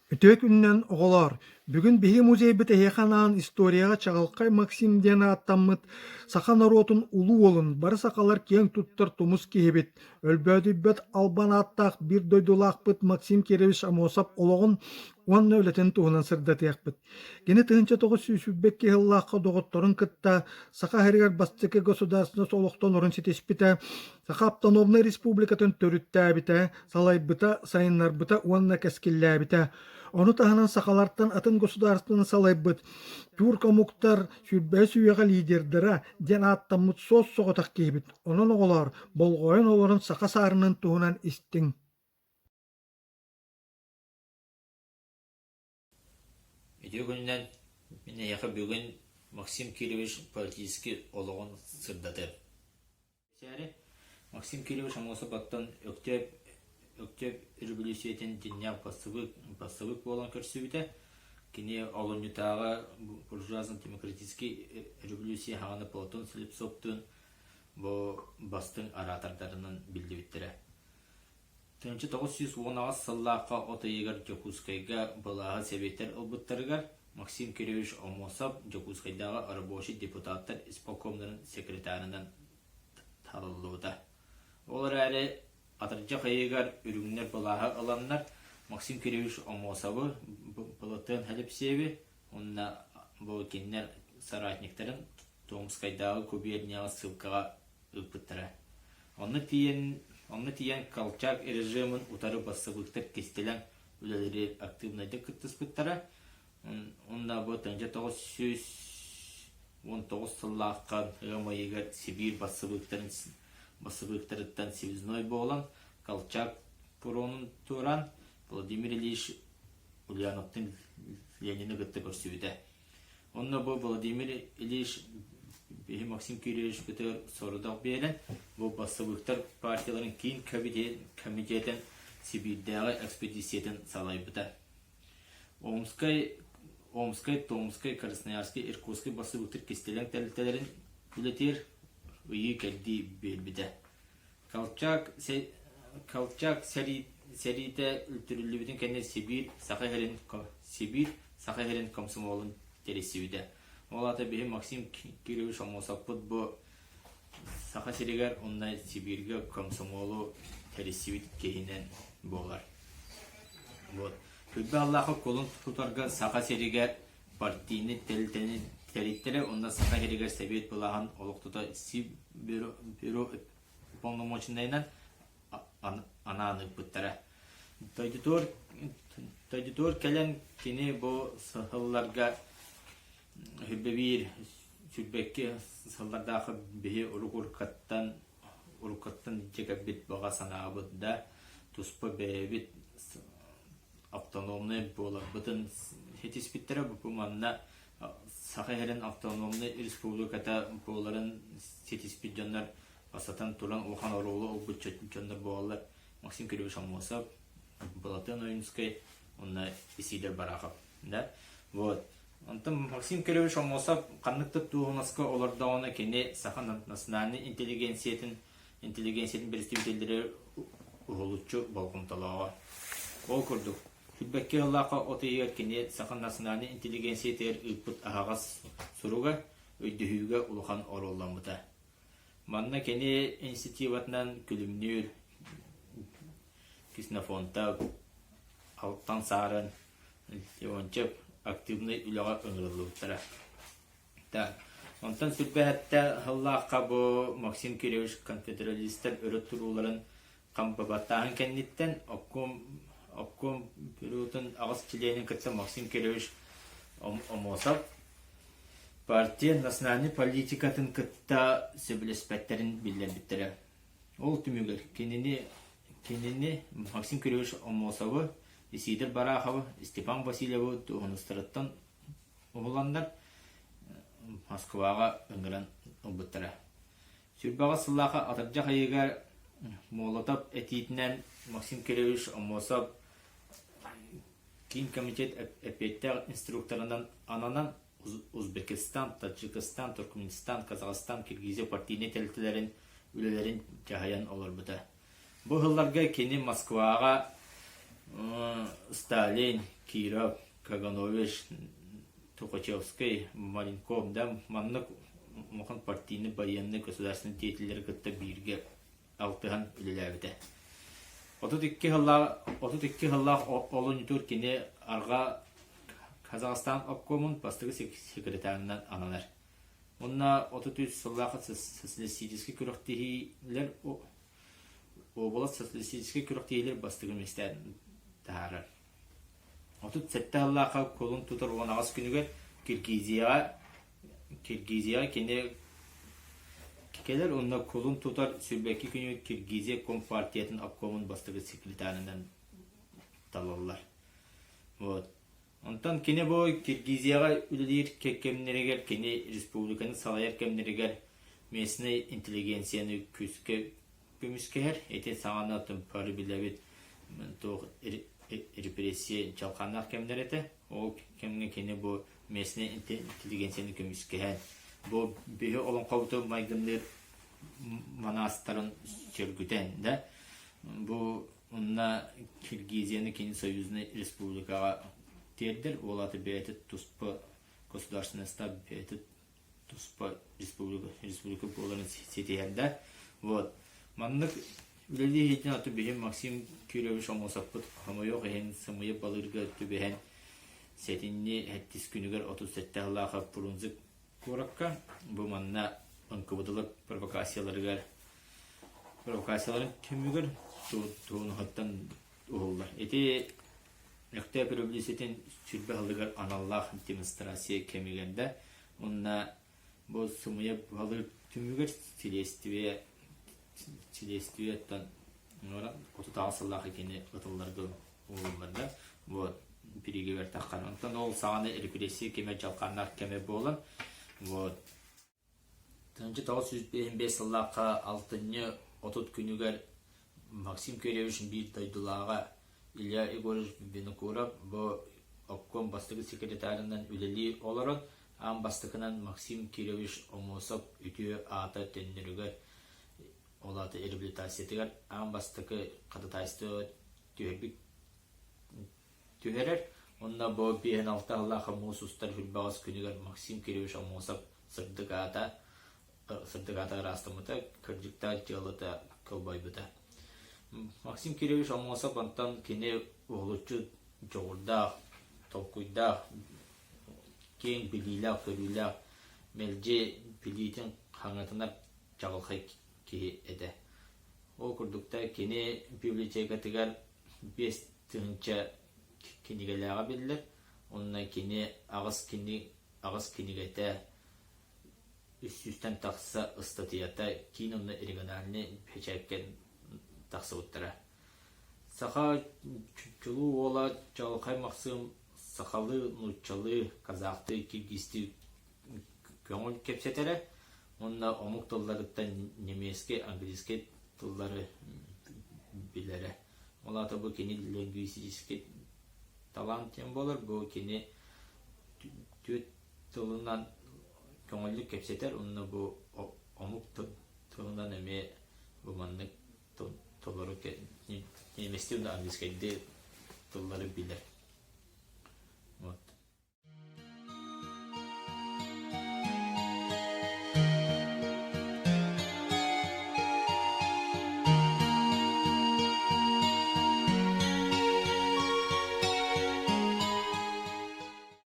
Үтүө күнүнэн, оҕолоор! Бүгүн биһиги музейбыт эһиэхэ анаан историяҕа чаҕылхай Максим диэн ааттаммыт саха норуотун улуу уолун, бары сахалар киэҥ туттар тумус киһибит, өлбөөдүйбэт албан ааттаах биир дойдулаахпыт Максим Кирович Аммосов олоҕун уонна үлэтин туһунан сырдатыахпыт. Кини 1922 сыллаахха доҕотторун кытта Саха сиригэр бастакы государственность олохтонорун ситиспитэ, Саха автономнай республикатын төрүттээбитэ, салайбыта, сайыннарбыта уонна кэскиллээбитэ. Ону таһынан сахалартан атын государствоны салайбыт тюрк омуктар сүүрбэһис үйэҕэ лидердара диэн ааттаммыт суос-соҕотох киһибит. Онон оҕолоор, болҕойон олорон саха саарынын туһунан истиҥ. Үтүө күнүнэн мин эйиэхэ бүгүн Максим Кирович политическай олоҕун сырдатыам. Максим Кирович Аммосов оттон Өктөөп Өктөөп революциятын дьиҥнээх бассабыык бассабыык буолан көрсүбүтэ. Кини олунньутааҕы буржуазно-демократическай революция хаҕана Платон Слепцовтуун бу бастыҥ араатардарынан биллибиттэрэ. 1918 сыллаахха от ыйыгар Дьокуускайга былааһы сэбиэттэр ылбыттарыгар Максим Кирович Аммосов Дьокуускайдааҕы рабочай депутаттар исполкомнарын секретарынан талыллыбыта. Ол эрээри атырдьах ыйыгар үрүҥнэр былааһы ыланнар Максим Кирович Аммосовы, Былатыан Алексееви уонна бу кинилэр соратниктарын Томскайдааҕы губернияҕа ссылкаҕа ыыппыттара. Онно тиийэн, онно тиийэн Колчак режимин утары бассабыыктар кистэлэҥ үлэлэри актыыбынайдык кыттыспыттара. Уонна бу 1919 сыллаахха ыам ыйыгар Сибиир бассабыыктарын бассабыыктарыттан связной буолан Колчак пуронун туораан Владимир Ильич Ульяновтын Ленини кытта көрсүбүтэ. Онно бу Владимир Ильич биһи Максим Кирилловичпытыгар сорудах биэрэн, бу бассабыыктар партияларын киин комитетин Сибиирдээҕи экспедициятын салайбыта. Омскай, Омскай, Томскай, Красноярскай, Иркутскай бассабыыктар кистэлэҥ тэрилтэлэрин үлэтигэр ыйыы-кэрдии биэрбитэ. Колчак, Колчак сэриитэ үлтүрүллүбүтүн кэннэ Сибиир Саха сирин Сибиир Саха сирин комсомолун тэрийсибитэ. Ол аата биһи Максим Кирович Аммосовпут бу Саха сиригэр уонна Сибииргэ комсомолу тэрийсибит киһинэн буолар. Вот. Күлбэ Аллаахы кулун тутарга Саха сиригэр партийнай тэрилтэни тэрийтэрэ уонна Саха сиригэр Сэбиэт былааһын олохтото Сиббюро бюро уполномоченнайынан анаан ыыппыттара. Дойдутугар, дойдутугар кэлэн кини бу сылларга 21 сүүрбэкки сыллардаах биһи уруккаттан уруккаттан илдьэ кэлбит баҕа санаабыт да туспа бэйэбит автономнай буоларбытын ситиспиттэрэ. Бу манна Саха сирин автономнай республиката буоларын ситиспит дьоннор бастатан туран улахан оруолу ылбыт дьоннор буолаллар Максим Кириллович Аммосов, Былатыан Ойуунускай уонна Исидор Барахов. Да? Вот. Онтон Максим Кириллович Аммосов ханнык да дуоһунаска олордоҕуна кини саха национальнай интеллигенциятын интеллигенциятын представителлэрэ уһулуччу болҕомтолооҕо. Ол курдук, Сүүрбэккэ сыллаахха от ыйыгар кини саха национальнай интеллигенциятыгар ыыппыт аһаҕас суруга өйдөһүүгэ улахан оруолламмыта. Манна кини инициативатынан Күлүмнүүр, Ксенофонтов, Алтан Саарын, Леонтьев активнай үлэҕэ ыҥырыллыбыттара. Онтон сүүрбэһэттэ сыллаахха бу Максим Кирович конфедералистар өрө турууларын хампабаттааһын кэнниттэн обком обком бюротун аҕыс чилиэнин кытта Максим Кирович Аммосов партия национальнай политикатын кытта сөбүлэспэттэрин биллэрбиттэрэ. Ол түмүгэр кинини кинини Максим Кирович Аммосовы, Исидор Бараховы, Степан Васильевы дуоһунастарыттан уһуланнар Москваҕа ыҥыран ылбыттара. Сүүрбэҕэ сыллаахха атырдьах ыйыгар Молотов этиитинэн Максим Кирович Аммосов Киин комитет эппиэттээх инструкторынан ананан Узбекистан, Таджикистан, Туркменистан, Казахстан, Киргизия партийнай тэрилтэлэрин үлэлэрин дьаһайан олорбута. Бу сылларга кини Москваҕа Сталин, Киров, Каганович, Тухачевскай, Маленков да маннык улахан партийнай, байыаннай, государственнай деятеллэри кытта бииргэ алтыһан үлэлээбитэ. 32 сыллаах 32 сыллаах олунньутугар кини Арҕаа Казахстан обкомун бастакы секретарынан ананар. Уонна 33 сыллаах социалистическай күрэхтэһиилэр уобалас социалистическай күрэхтэһиилэр бастакы миэстэ таһаарар. 37 сыллаахха кулун тутар 18 күнүгэр Киргизияҕа Киргизияҕа кини кэлэр уонна кулун тутар 22 күнүгэр Киргизия Компартиятын обкомун бастакы секретарынан талаллар. Вот. Онтон кини бу Киргизияҕа үлэлиир кэмнэригэр кини республиканы салайар кэмнэригэр местнай интеллигенцияны күүскэ көмүскэһэр. Ити саҕана бары билэбит туох репрессия дьалхааннаах кэмнэр этэ. Ол кэмҥэ кини бу местнай интеллигенцияны көмүскэһэн, бу биһи олоҥхобутун майгынныыр манаастарын сөргүтэн да, бу онно Киргизияны кини союзнай республикаҕа тиэрдэр, ол аата бэйэтэ туспа государственностаах бэйэтэ туспа республика, республика буоларын ситиһэр да. Вот. Маннык үлэлии иһитин аты биһим Максим Кирович Омосовпут хомойуох иһин сымыйа балыырга түбэһэн сэтинньи сэттис күнүгэр 37 сыллаах Фрунзе куоракка бу манна НКВД-лар провокацияларыгар провокацияларын түмүгэр туһунуһуттан уһуллар. Ити Өктөөп революциятын сүрбэ сылыгар аналлаах демонстрация кэмигэр да уонна бу сымыйа баһылыыр түмүгэр силиэстийэ силиэстийэттэн 38 сыллаах кини ытылларга уурулларда вот бириигэбэр таххан онтон ол саҕана репрессия кэмэ дьалхааннаах кэмэ буолан вот 1955 сыллаахха алтынньы 30 күнүгэр Максим Кириллович биир дойдулааҕа Илья Егорович Винокуров бу обком бастакы секретарынан үлэлии олорон, аан бастакынан Максим Кириллович Омосов үтүө аата төннөрүгэр, ол аата реабилитациятыгар аан бастакы ходатайство түһэрбит түһэрэр. Онно бу 56 сыллаах муус устар хүрбэҕэс күнүгэр Максим Кириллович Аммосов сырдык аата сырдык аата ыраастаммыта, кырдьыктаах дьыалата кылбайбыта. Максим Кириллович Аммосов онтон кини уһулуччу дьоҕурдаах, толкуйдаах, киэҥ билиилээх-көрүүлээх, мэлдьи билиитин хаҥатынар чаҕылхай киһи этэ. Ол курдук да кини библиотекатыгар 5000 кинигэлээҕэ биллэр. Онно кини аҕыс кинигэтэ, 300-тэн тахса ыстатыйата киин уонна региональнай бэчээккэ тахсыбыттара. Саха чулуу уола Чаҕылхай Махсыым сахалыы, нууччалыы, казахтыы, киргизтии көҥүл кэпсэтэрэ уонна омук тылларыттан немецкэй, английскай тыллары билэрэ. Ол аата бу кини лингвистический талант диэн буолар. Бу кини түөрт тылынан көҥүллүк кэпсэтэр уонна бу омук тылынан эмиэ бу маннык толору немецтии уонна английскайдыы тыллары билэр.